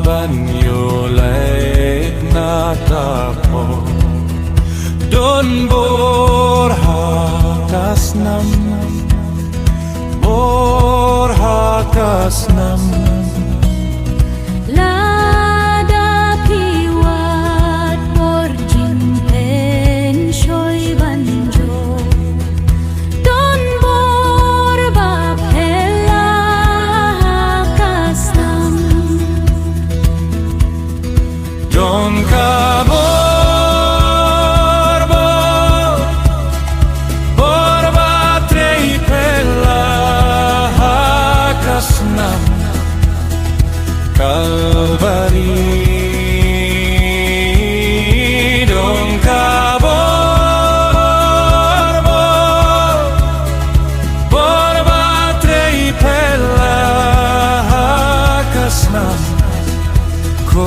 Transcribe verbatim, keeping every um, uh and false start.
Ban ïoh leit na ka por, don bor ha ka snam, bor ha ka snam. Lada phi wad bor jingpynshoi ban jop, don bor ba pher la ha ka snam. Don ka bor, bor, bor ba trei pher la ha ka snam Kalbari. Don ka bor, bor, bor ba trei pher la ha ka snam. Ko